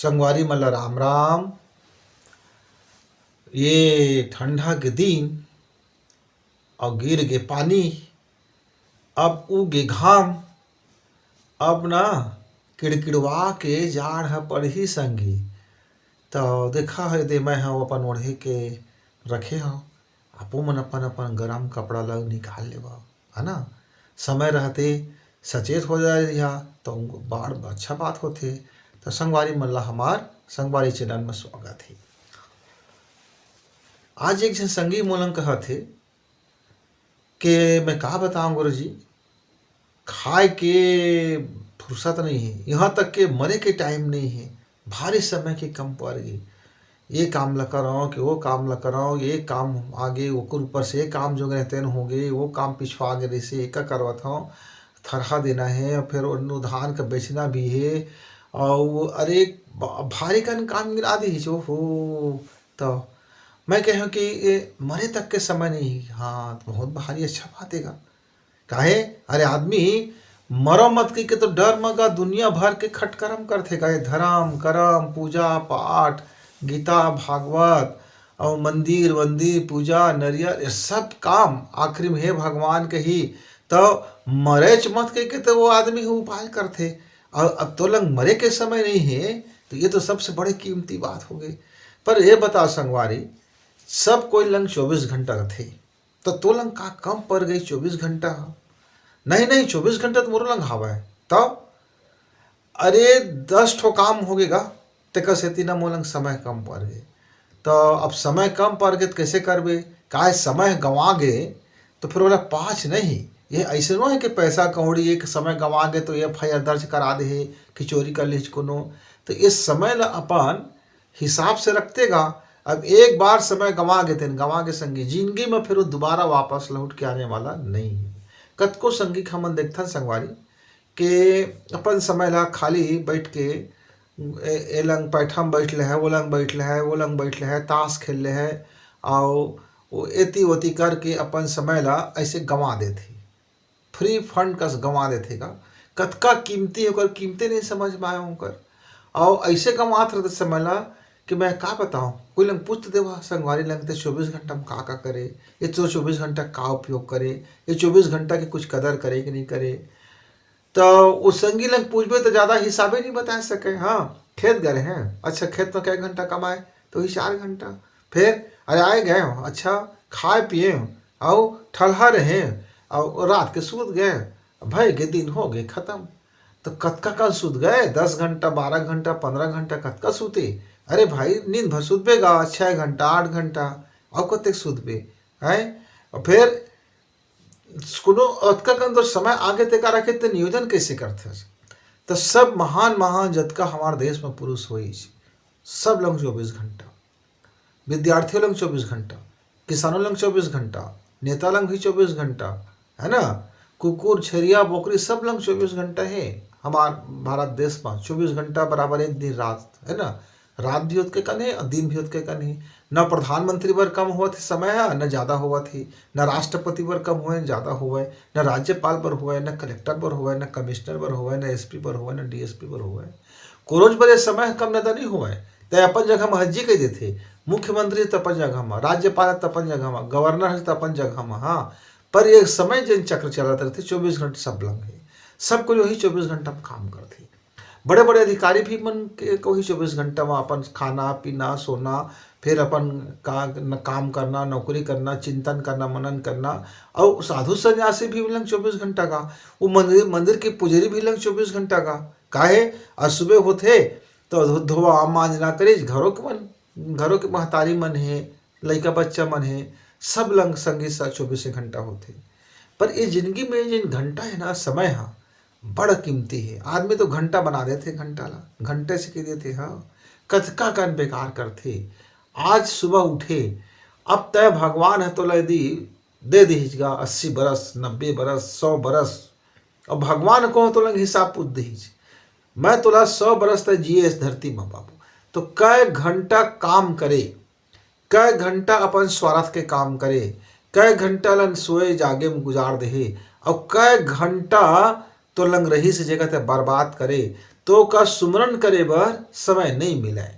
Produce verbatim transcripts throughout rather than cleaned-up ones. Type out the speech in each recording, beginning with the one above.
संगवारी मन ला राम राम। ये ठंडा के दिन अउ गिर गे पानी, अब उगे घाम, अब ना किड़किड़वा के जाड़ ह पड़ही संगी। त देखा हे दे, मैं ह अपन ओढ़े के रखे हव, आपो मन अपन अपन गरम कपड़ा ल निकाल लेवा, है ना। समय रहते सचेत हो जाए रिहा तो बड़ अच्छा बात होथे। तो संगवारी मन ला हमार संगवारी चैनल में स्वागत हे। आज एक झन संगी मोलन कहत हे कि मैं का बताऊं गुरुजी, खाए के फुर्सत नहीं है, यहाँ तक के मरे के टाइम नहीं है, भारी समय के कम पड़ गई। ये काम ला करव कि वो काम ला करव, ये काम आगे ओकर ऊपर से ये काम जो रहते न होगे, वो काम पिछुआ गे रहिसे, एका करवत हव, थरहा देना है, फिर ओन्नू धान का बेचना भी है। और अरे ब- भारी कन काम गिना दी जो हो। तो मैं कहूँ कि ये मरे तक के समय नहीं। हाँ, तो बहुत भारी अच्छा बात है। काहे? अरे आदमी मरो मत कहिके तो डर म गा दुनिया भर के खटकरम करथे। काहे? धरम करम, पूजा पाठ, गीता भागवत, अउ मंदिर वंदिर, पूजा नरियर, ये सब काम आखिरी में हे भगवान कही। तो मरेच मत कहिके तो वो आदमी ह उपाय करथे। अउ अब तोलंग मरे के समय नहीं है, तो ये तो सबसे बड़े कीमती बात हो गई। पर ये बता संगवारी, सब कोई लंग चौबीस घंटा रथे, तो तोलंग का कम पड़ गई चौबीस घंटा? नहीं नहीं, चौबीस घंटा तो मोरो लंग हावय। तब अरे दस ठो काम हो गे गा, तेकर सेती ना मोलंग समय कम पड़ गे। तो अब समय कम पड़ गे तो कैसे करबे? काय समय गंवा गे तो फिर ओला पाछ नहीं। ये ऐसे नो है कि पैसा कौड़ी एक समय गंवा गे तो एफ आई आर दर्ज करा दे हे कि चोरी कर लीच कोनो। तो ये समय ला अपन हिसाब से रखते गा। अब एक बार समय गंवा गे तेन गंवा गे संगी, जिंदगी में फिर वो दोबारा वापस लौट के आने वाला नहीं है। कतको संगी हमन देखथन संगवारी के अपन समय ला खाली बैठ के ए, ए लंग पैठा में बैठ ले है, वो लंग बैठ ले है, वो लंग बैठ ले है, ताश खेल ले है, और वो एती ओती करके अपन समय ला ऐसे गंवा देथे, फ्री फंड कस गंवा देथे का। कतका कीमती ओकर कीमते नहीं समझ में आए ओकर। और ऐसे गंवात रहते समय ला कि मैं का बताऊं, कोई लंग पूछ तो देवा संगवारी लंग ते चौबीस घंटा में का का करे, ये तो चौबीस घंटा का उपयोग करे, ये चौबीस घंटा के कुछ कदर करे कि नहीं करे। तो उस संगी लंग पूछबे तो ज्यादा हिसाबे नहीं बता सके। हाँ, खेत गए हैं, अच्छा खेत में कै घंटा कमाए? तो ही चार घंटा। फिर अरे आए गए हो, अच्छा खाए पिए हो, आओ ठलहा रहे, और रात के सूत गए, भाई के दिन हो गए खत्म। तो कतका कन सूत गए? दस घंटा, बारह घंटा, पन्द्रह घंटा कतका सूते? अरे भाई नींद भर सूतबे गा, छः घंटा आठ घंटा, और कतेक सूतबे? हैं? और फिर कोनो अतका कन तो समय आगे तेका रखे ते नियोजन कैसे करथे? तो सब महान महान जतका हमारे देश में पुरुष होइस, सब लंग चौबीस घंटा, विद्यार्थियों लंग चौबीस घंटा, किसानों लंग चौबीस घंटा, नेता लंग भी चौबीस घंटा, है ना? कुकुर छेरिया बोकरी सब लंग चौबीस घंटा है। हमार भारत देश में चौबीस घंटा बराबर एक दिन रात है ना, रात भी ओतके कन हे और दिन भी ओतके कन हे। न प्रधानमंत्री बर कम होवत हे समय ह, न ज्यादा होवत हे, न राष्ट्रपति बर कम होवय, न ज्यादा होवय, न राज्यपाल बर होवय, न कलेक्टर बर होवय, न कमिश्नर बर होवय, न एस पी बर होवय, न डी एस पी बर होवय। कोनोच बर ये समय ह कम ज्यादा नहीं होवय। तय अपन जगह म हज्जी कह देथे, मुख्यमंत्री त अपन जगह म, राज्यपाल त अपन जगह म, गवर्नर ह त अपन जगह म। हाँ, पर ये समय जेन चक्र चलत रहथे चौबीस घंटा सब लंग हे, सब कोई वही चौबीस घंटा म काम करथे। बड़े बड़े अधिकारी भी मन के कोई चौबीस घंटा म अपन खाना पीना सोना, फिर अपन का न, काम करना, नौकरी करना, चिंतन करना, मनन करना। और साधु सन्यासी भी लंग चौबीस घंटा का, वो मंदिर मंदिर के पुजारी भी लंग चौबीस घंटा का। काहे? और सुबह होथे तो धो- धोवा मांजना करिस, घरों के मन, घरों के महतारी मन हे, लइका बच्चा मन हे, सब लंग संगी सा चौबीस घंटा होथे। पर ये जिंदगी में जिन घंटा है ना, समय हा बड़ कीमती है। आदमी तो घंटा बना देथे, घंटा ला घंटे से कह देथे। हाँ, कतका कन बेकार करथे। आज सुबह उठे, अब तय भगवान है तोला यदि दे दिहिस गा अस्सी बरस, नब्बे बरस, सौ बरस, और भगवान को तो लंग हिसाब पूछ दिहिस, मैं तोला सौ बरस तक जिए इस धरती में बाबू, तो कै घंटा काम करे, कै घंटा अपन स्वार्थ के काम करे, कै घंटा लन सोए जागे में गुजार देहे, और कै घंटा तो लंग रहिस जेकर ते बर्बाद करे। तो का सुमरन करे बर समय नइ मिलय।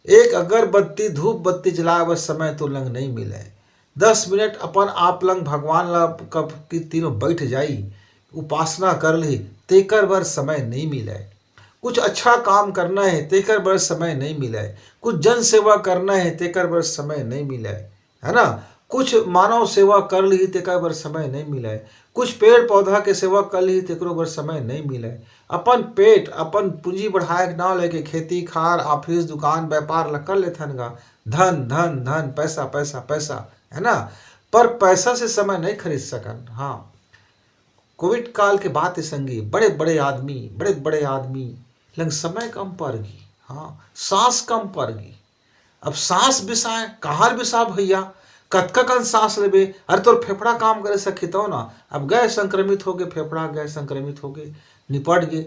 एक अगरबत्ती, धूप बत्ती जलाए बर समय तो लंग नइ मिलय। दस मिनट अपन आप लंग भगवान ला कब कि तीनों बैठ जाई, उपासना कर ली, तेकर बर समय नइ मिलय। कुछ अच्छा काम करना हे, तेकर बर समय नइ मिलय। कुछ जन सेवा करना हे, तेकर बर समय नइ मिलय, है ना? कुछ मानव सेवा कर ली, तेकर बर समय नइ मिलय। कुछ पेड़ पौधा के सेवा कर ली, तेकरो बर समय नइ मिलय। अपन पेट, अपन पूंजी बढ़ाए के नाव लेके खेती खार, ऑफिस, दुकान, व्यापार ल कर लेथन गा। धन, धन, धन, पैसा, पैसा, पैसा, है ना? पर पैसा से समय नइ खरीद सकन। हाँ, कोविड काल के बात हे संगी, बड़े बड़े आदमी, बड़े बड़े आदमी लंग समय कम पर गी। हाँ, सांस कम पर गी। अब सांस बिसाए, कहाँ बिसा भैया, कतका कन सांस लेबे? अरे तोर फेफड़ा काम करे सकही तव ना। अब गए संक्रमित होगे, फेफड़ा गए संक्रमित होगे, निपट गे।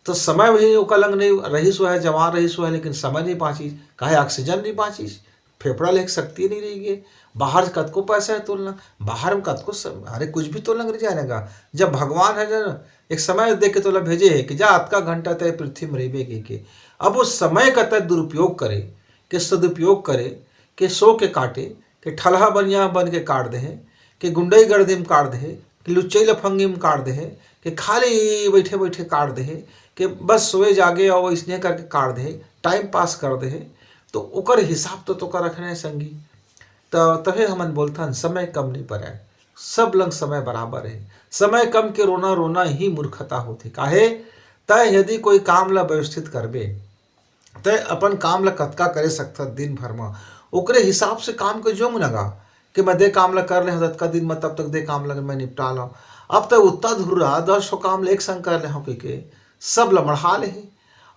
तो समय भी ओकर लंग नइ रहिस होय, जवान रहिस होय, लेकिन समय नइ बाँचिस, काहे ऑक्सीजन नइ बाँचिस, फेफड़ा लेके शक्ति नइ रहि गे। बाहर कतको पैसा हे तोर लंग, बाहर में कतको सम-, अरे कुछ भी तोर लंग रहि जाय ना गा। जब भगवान हे जब एक समय दे के तोला भेजे हे कि जा अतका घंटा तय पृथ्वी में रहिबे के, के। अब वो समय का तय दुरुपयोग करे, के सदुपयोग करे, के सो के काटे, के ठलहा बनिया बन के काट दे हे, के गुंडई गर्दी में काट दे हे, कि लुच्चई लफंगी में काट दे हे, कि खाली बइठे बइठे काट दे हे, कि बस सोए जागे अउ अइसने करके काट दे हे, टाइम पास कर दे हे। तो ओकर हिसाब तो तोका रखना हे संगी। त तभे हमन बोलथन समय कम नइ परय, सब लंग समय बराबर हे। समय कम के रोना, रोना ही मूर्खता होथे। काहे? तय यदि कोई काम ला व्यवस्थित करबे, तय अपन काम ला कतका करे सकथस दिन भर म, ओकरे हिसाब से काम के जोंग न गा, कि मैं दे काम ला कर ले हंव, अतका दिन म तब तक दे काम ला मैं निपटा लंव। अब तय उत्ता धुर्रा दस ठो काम ला एक संग कर ले हंव कहिके सब ला मढ़ा ले हे।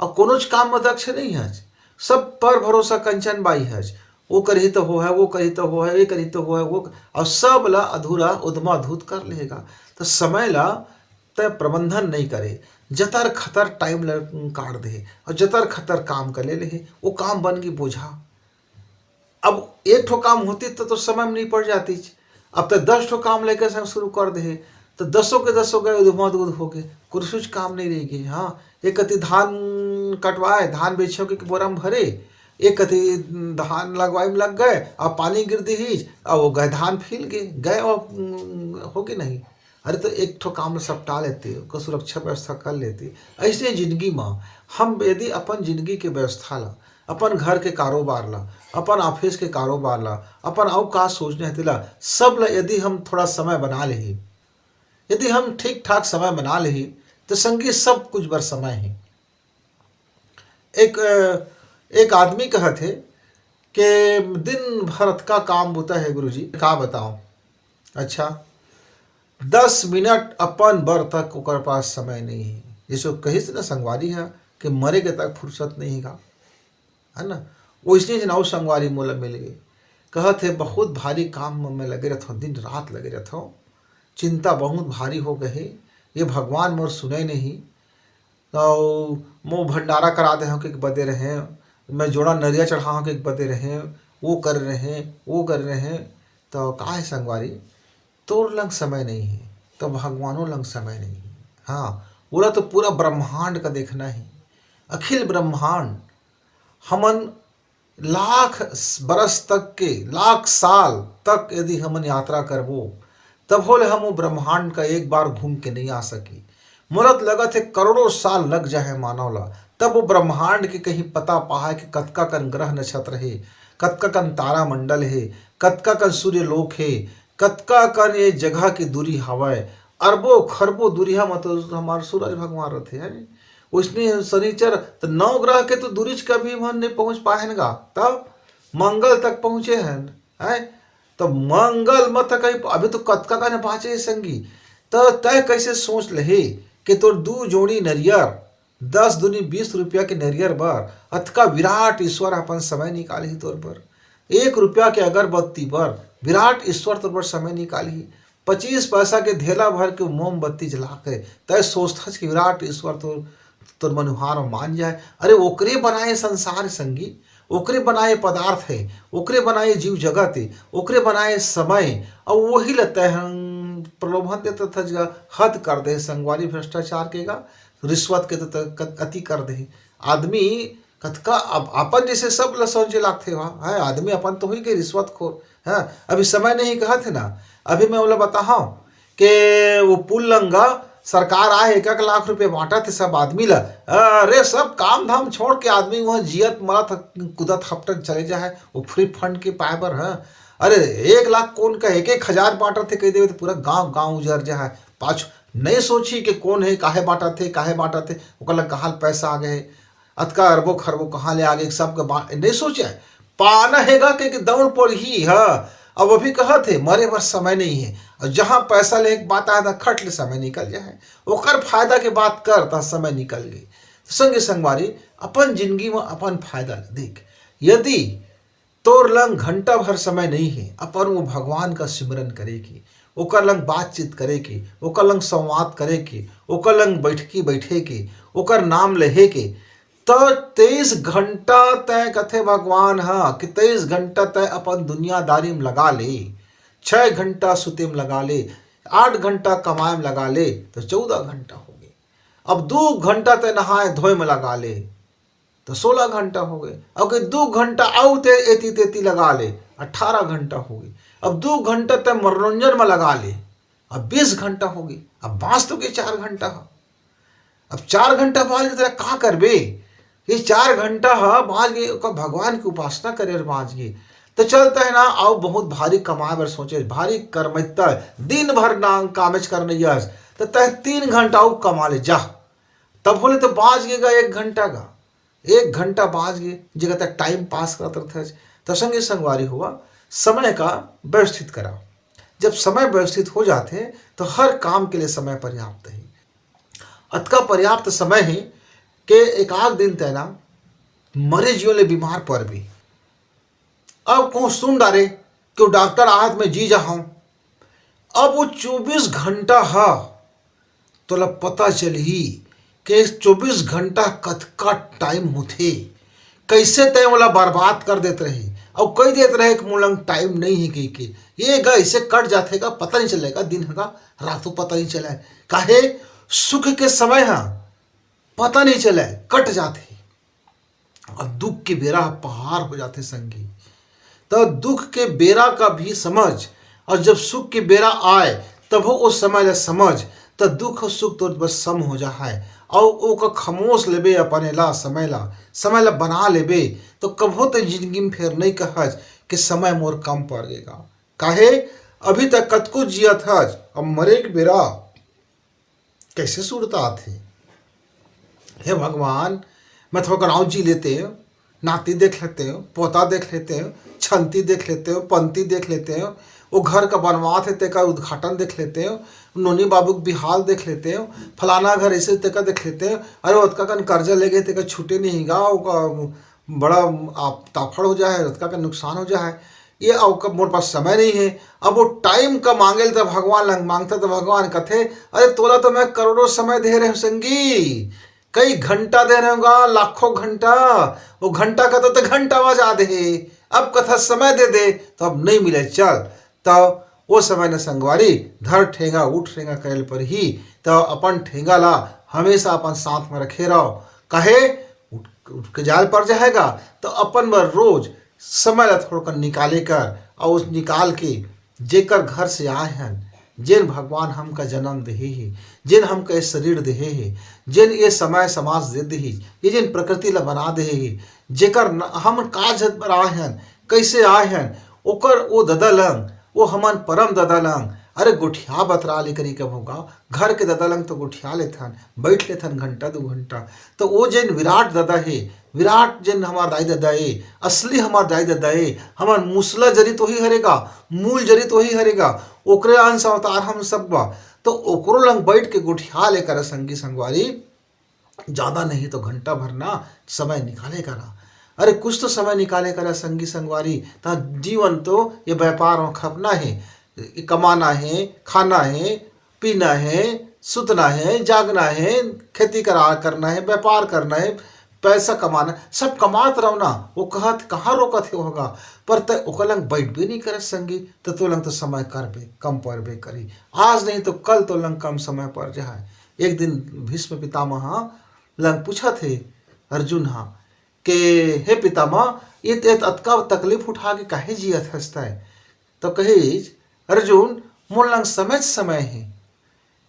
अउ कोनोच काम म दक्ष नइ हच, सब पर भरोसा कंचन बाई हच। वो करही त होहय, वो करही त होहय, ये करही त होहय, वो क-, अउ सब ला अधूरा उधमा धूत कर ले हे गा। त समय ला तय प्रबंधन नइ करे, जतर खतर टाइम ल काट दे हे अउ जतर खतर काम कर ले ले हे, वो काम बन गे बोझा। अब एक ठो काम होतिस त तो समय में नइ पड़ जातिस, अब तय दस ठो काम लेके संग शुरू कर दे हे, त दसों के दसों गए उधमा दूध हो गे, कुछ काम नइ रहि गे। हाँ, एक कति धान कटवाए, धान बेचे के बोरा में भरे, एक कति धान लगवाए में लग गए, अब पानी गिर दिहिस, अब वो गए धान फील गे, गए वो, उम, हो गे नहीं। अरे तो एक ठो काम ल सपटा लेते, ओकर सुरक्षा व्यवस्था कर लेते। अइसने जिंदगी म हम यदि अपन जिंदगी के व्यवस्था ला, अपन घर के कारोबार ला, अपन ऑफिस के कारोबार ला, अपन अउ का सोचना हे तेला, सब ला यदि हम थोड़ा समय बना लेही, यदि हम ठीक ठाक समय बना लेही, त संगी सब कुछ बर समय हे। एक, अ, एक आदमी कहत हे के दिन भर अतका काम बूता हे गुरुजी, का बताओं। अच्छा, दस मिनट अपन बर तक ओकर पास समय नइ हे। जइसे वो कहिस ना संगवारी ह कि मरे के तक फुरसत नइ हे गा, है ना? वइसने जन अउ संगवारी मोला मिल गे, कहत हे, "बहुत भारी काम म मैं लगे रथंव, दिन रात लगे रथंव, चिंता बहुत भारी हो गे हे, ये भगवान मोर सुनय नहीं।" अउ मोर भंडारा करा दे हंव के बदे रहेंव, मैं जोड़ा नरिया चढ़ा हंव के बदे रहेंव, वो करे रहेंव, वो करे रहेंव। त का हे संगवारी, तोर लंग समय नइ हे, त भगवानो लंग समय नइ हे। हाँ, ओला तो पूरा ब्रह्मांड का देखना हे, अखिल ब्रह्मांड। हमन लाख स-, बरस तक के, लाख साल तक यदि हमन यात्रा करबो, तभो ले हम वो ब्रह्मांड का एक बार घूम के नइ आ सकी। मोला त लगत हे करोड़ों साल लग जाए मानव ला, तब वो ब्रह्मांड के कहीं पता पाए कि कतका कन ग्रह नक्षत्र हे, कतका कन तारामंडल हे, कतका कन सूर्य लोक हे, कतका कन ये जगह के दूरी हवय। अरबों खरबों दूरिहा म तो हमार सूरज भगवान रथे, है नी? वइसने शनिचर, त नौ ग्रह के तो दूरी च कभी हमन नइ पहुंच पाए हन गा। तब मंगल तक पहुंचे हन, हैं? त मंगल म त कहीं, अभी तो कतका कन बांचे हे संगी। त तय कइसे सोच लेहे कि तोर दू जोड़ी नरियर, दस दूनी बीस रुपया के नरियर बर अतका विराट ईश्वर अपन समय निकालही तोर बर। एक रुपया के अगरबत्ती बर विराट ईश्वर तोर बर समय निकालही। पच्चीस पैसा के धेला भर के मोमबत्ती जला के तय सोचथस कि विराट ईश्वर तोर, तोर मनुहार म मान जाए। अरे, ओकरे बनाए संसार संगी, ओकरे बनाए पदार्थ हे, ओकरे बनाए जीव जगत हे, ओकरे बनाए समय, अउ वही ल तय हम प्रलोभन देत थस गा, हद कर दे संगवारी भ्रष्टाचार के गा। रिश्वत के तो त-, कत-, अति कर देही। आदमी कतका अप-, अपन जैसे सब ल सोचे लागथे वहाँ, हैं? आदमी अपन तो हुई के रिश्वतखोर, हैं? अभी समय नहीं कहत हे ना, अभी मैं ओला बताहूँ के वो पुल लंगा सरकार आए एक एक लाख रुपये बांटत हे सब आदमी ला। अरे सब काम धाम छोड़ के आदमी वहाँ जियत मरत कूदत हपटत चले जाए वो फ्री फंड के पाए बर, हैं? अरे एक लाख कौन का एक एक हजार बांटत हे कह देवे तो पूरा गांव गांव उजर जाए। पाछ नहीं सोची कि कौन है, काहे बांटत हे, काहे बांटत हे, ओकर ला कहाँ ले पैसा आ गए, अतका अरबों खरबों कहाँ ले आ गए, सबके बा-, नहीं सोचे। पाना हेगा के, के दौड़ पड़ही, हाँ। अब अभी कहत हे, मरे बर समय नहीं है। और जहाँ पैसा लेके बात आए, तो खट ले समय निकल जाए। ओकर फायदा के बात कर, तो समय निकल गई। तो संगी संगवारी, अपन जिंदगी में अपन फायदा ला देख। यदि तोर लंग घंटा भर समय नहीं है अपन वो भगवान का सिमरन करे के, ओकर लंग बातचीत करे के, ओकर लंग संवाद करे के, ओकर लंग बैठकी बैठे के, ओकर नाम लेहे के, तो तेईस घंटा तय कथे भगवान ह कि तेईस घंटा तय अपन दुनियादारी में लगा ले, छः घंटा सुते में लगा ले, आठ घंटा कमाए में लगा ले, तो चौदह घंटा हो गए। अब दो घंटा तय नहाए धोए में लगा ले, तो सोलह घंटा हो गए। अब कि दो घंटा अउ ते एती तेती लगा ले, अठारह घंटा हो गए। अब दो घंटा तय मनोरंजन में लगा ले, अब बीस घंटा हो गए। अब बाँच तो के चार घंटा ह। अब चार घंटा बाँच के तेला का करबे? ये चार घंटा ह बाँच गए, ओकर भगवान की उपासना करे और बाँच गए। तो चलता है ना, आओ बहुत भारी कमाए बर सोचे, भारी करमैता, दिन भर ना कामेच करने यस, तो तय तीन घंटा अउ कमा ले जा। तब बोले तो बाँच गए गा एक घंटा का, एक घंटा बाँच गए, जेकर तक टाइम पास करत रहते। तो संगी संगवारी हुआ, समय का व्यवस्थित करा। जब समय व्यवस्थित हो जाते, तो हर काम के लिए समय पर्याप्त है। अतका पर्याप्त समय है कि एक आध दिन तय ना मरे जियो ले बीमार पड़बे। अब कहूँ सुन डारे कि वो डॉक्टर आहत में जी जाहूँ। अब वो चौबीस घंटा ह, तोला पता चलही कि चौबीस घंटा कतका टाइम होथे, कैसे तय ओला बर्बाद कर देत रहे। अउ कह देत रहे कि मोर लंग टाइम नहीं है कह के। ये गा ऐसे कट जाथे गा, पता नहीं चलेगा, दिन ह गा, रातों पता नहीं चले। काहे? सुख के समय ह पता नहीं चले, कट जाथे। और दुख के बेरा ह पहाड़ हो जाथे संगी। तो दुख के बेरा का भी समझ, और जब सुख के बेरा आए, तब वो समय ला समझ, तो दुख और सुख तो बस सम हो जा है। और ओका खमोस लेबे, अपने ला, समय ला, समय ला बना लेबे, तो कभो तो जिंदगी में फेर नहीं कहज कि समय मोर कम पड़ गेगा। काहे? अभी तक कतको जियत हज, अब मरे के बेरा कैसे सुरता आथे? हे भगवान, मैं थोड़ा गाँव जी लेते हो, नाती देख लेते हो, पोता देख लेते हो, छंती देख लेते हो, पंती देख लेते हो, वो घर का बनवात है तेका उद्घाटन देख लेते हो, नोनी बाबू के बिहाल देख लेते हो, फलाना घर ऐसे तेका देख लेते हो। अरे ओतका कन कर्जा ले गए, तेका छूटे नहीं गा, ओका बड़ा आप ताफड़ हो जाए, ओतका कन नुकसान हो जाए। ये अब कब मोर पास समय नहीं है। अब वो टाइम का मांगे तो भगवान लंग मांगता तो भगवान कथे, अरे तोला तो मैं करोड़ों समय दे रहे हूँ संगी, कई घंटा दे रहे हूँ, लाखों घंटा। वो घंटा का तो, तो घंटा बजा दे, अब कथा समय दे दे, तो अब नहीं मिले, चल। तो वो समय न संगवारी, धर ठेंगा उठ ठेंगा करे ल परही। तो अपन ठेंगा ला हमेशा अपन साथ में रखे रहो। कहे उठ, उठ के जाल पर जाएगा, तो अपन बर रोज समय ला थोड़ा निकाले कर, और उस निकाल के जेकर घर से आए हन, जेन भगवान हमका जन्म देहे हे, जेन हमका ये शरीर देहे हे, जेन ये समय समाज दे देही, ये जेन प्रकृति ला बना देहे हे, जेकर न-, हम का जत बर आए हन, कैसे आए हन, ओकर वो ददा लंग, वो हमन परम ददा लंग, अरे गोठिया बतरा ले करी कब होगा, घर के ददा लंग तो गोठिया लेथन, बैठ लेथन घंटा दो घंटा। तो वो जेन विराट ददा हे, विराट जेन हमार दाई ददा हे, असली हमार दाई ददा हे, हमार मुसला जरी तो ही हरेगा, मूल जरी तो ही हरेगा, ओकरे अंश अवतार हम सब बा। तो ओकरो लंग बैठ के गोठिया ले कर संगी संगवारी, ज्यादा नहीं तो घंटा भर ना समय निकाले करा। अरे कुछ तो समय निकाले करा संगी संगवारी, ता जीवन तो ये व्यापार में खपना है, ये कमाना है, खाना है, पीना है, सुतना है, जागना है, खेती करा करना है, व्यापार करना है, पैसा कमाना, सब कमात रहो ना। वो कहत कहाँ रोकत हे होगा, पर तय ओकर लंग बैठ भी नहीं करत संगी, तो तो लंग तो समय कर बे, कम पर बे करी। आज नहीं तो कल तो लंग कम समय पर जाए। एक दिन भीष्म पितामह लंग पूछत हे अर्जुन हा के, "हे पितामह, ये ते अतका तकलीफ उठा के काहे जियत हस तैं?" तो कहिस, "अर्जुन, मोर लंग समय समय हे।"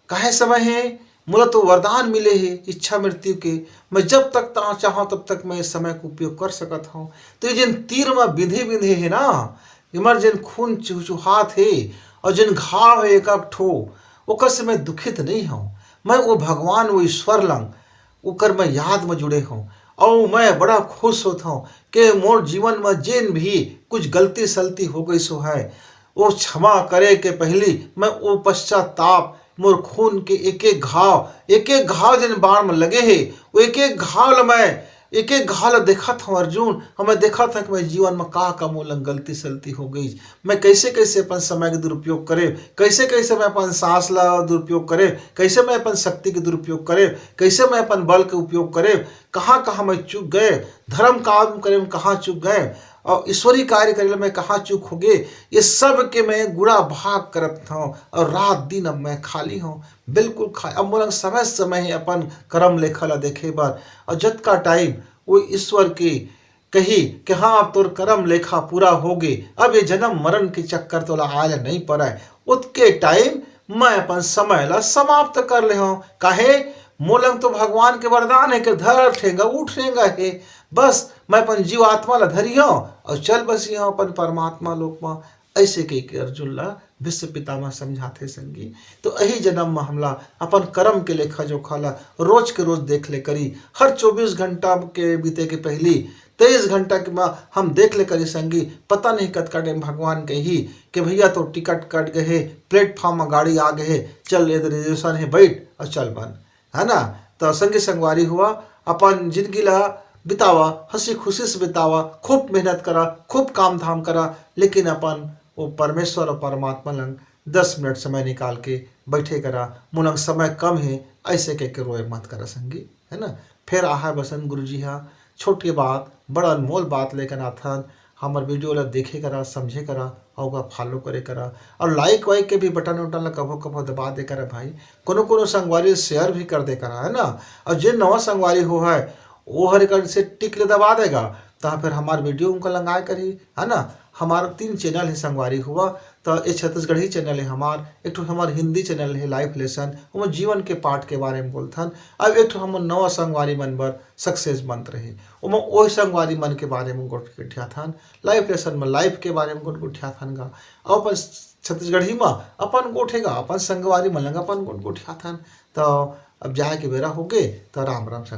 "काहे समय हे?" "मोला तो वरदान मिले हे इच्छा मृत्यु के। मैं जब तक ता-, चाहूँ तब तक मैं समय के उपयोग कर सकत हूँ।" तो ये जेन तीर म बिंधे बिंधे हे ना, एमर जेन खून चुहचुहात हे और जेन घाव हे एक एक ठो, ओकर से मैं दुखित नहीं हूँ। मैं वो भगवान, वो ईश्वर लंग, ओकर मैं याद म जुड़े हूँ और मैं बड़ा खुश होत हूँ कि मोर जीवन म जेन भी कुछ गलती सलती हो गई सो है, वो क्षमा करे के पहली मैं वो पश्चाताप, मोर खून के एक एक घाव, एक एक घाव जेन बाण म लगे हे, वो एक एक घाव ल मैं, एक एक घाव ल देखत हूँ अर्जुन, और मैं देखत हूँ कि मैं जीवन म का का मोर लंग गलती सलती हो गई, मैं कैसे कैसे अपन समय के दुरुपयोग करे, कैसे कैसे मैं अपन सांस ला दुरुपयोग करे, कैसे मैं अपन शक्ति के दुरुपयोग करे, कैसे मैं अपन बल के उपयोग करे, कहाँ कहाँ मैं चूक गए, धर्म काम करे में कहाँ चूक गए, और ईश्वरी कार्य करे में कहाँ चूक हो गए, ये सब के मैं गुड़ा भाग करत हूँ। और रात दिन अब मैं खाली हूँ, बिल्कुल खा-, अब मोला समय समय ही अपन कर्म लेखा ला देखे बर, और जतका टाइम वो ईश्वर के कही कि हाँ, अब तोर कर्म लेखा पूरा हो गे, अब ये जन्म मरण के चक्कर तोला आय ल नहीं पड़य, उतके टाइम मैं अपन समय ला समाप्त कर ले हूँ। काहे? मोर लंग तो भगवान के वरदान है कि धर ठेंगा, उठ ठेंगा है। बस मैं अपन जीवात्मा ला धरी हूँ और चल बसी हूँ अपन परमात्मा लोक में। ऐसे कह के अर्जुन ला भीष्म पितामह समझाथे संगी। तो यही जन्म में हमला अपन कर्म के लेखा जोखा ला रोज के रोज देख ले करी। हर चौबीस घंटा के बीते के पहली तेईस घंटा के बाद हम देख ले करी संगी, पता नहीं कतका टाइम भगवान कही कि भैया तो टिकट कट गए हे, प्लेटफॉर्म में गाड़ी आ गए हे, चल ये रिजर्वेशन है, बैठ और चल बन, है ना। तो संगी संगवारी हुआ, अपन जिंदगी ला बितावा, हंसी खुशी से बितावा, खूब मेहनत करा, खूब काम धाम करा, लेकिन अपन वो परमेश्वर और परमात्मा लंग दस मिनट समय निकाल के बैठे करा। मोर लंग समय कम है, ऐसे कह के रोए मत करा संगी, है ना। फिर आहा बसंत गुरु जी हा, छोट के बात, बड़ा अनमोल बात लेकर आथन। हमर वीडियो ला देखे करा, समझे करा, और ओका फॉलो करे करा, और लाइक वाइक के भी बटन उटन ला कभो कभो दबा दे करा भाई। कोनो कोनो संगवारी शेयर भी कर दे करा, है ना। और जे नवा संगवारी हो है, वो हर कर से टिक ले दबा देगा, तो फिर हमार वीडियो उनका लंगाए करी, है ना। हमारा तीन चैनल है संगवारी हुआ, तो ये छत्तीसगढ़ी चैनल है हमार, एक ठो हमार हिंदी चैनल है लाइफ लेसन, ओमा जीवन के पाठ के बारे में बोलथन। अब एक ठो हमर नवा संगवारी मन बर सक्सेस मंत्र है, ओमा ओह संगवारी मन के बारे में गोठ गोठियाथन, लाइफ लेसन में लाइफ के बारे में गोठ गोठियाथन गा। अब अपन छत्तीसगढ़ी में अपन गोठे गा, अपन संगवारी मन लंग अपन गोठ गोठियाथन। तो अब जाए के बेरा हो गे, तो राम राम।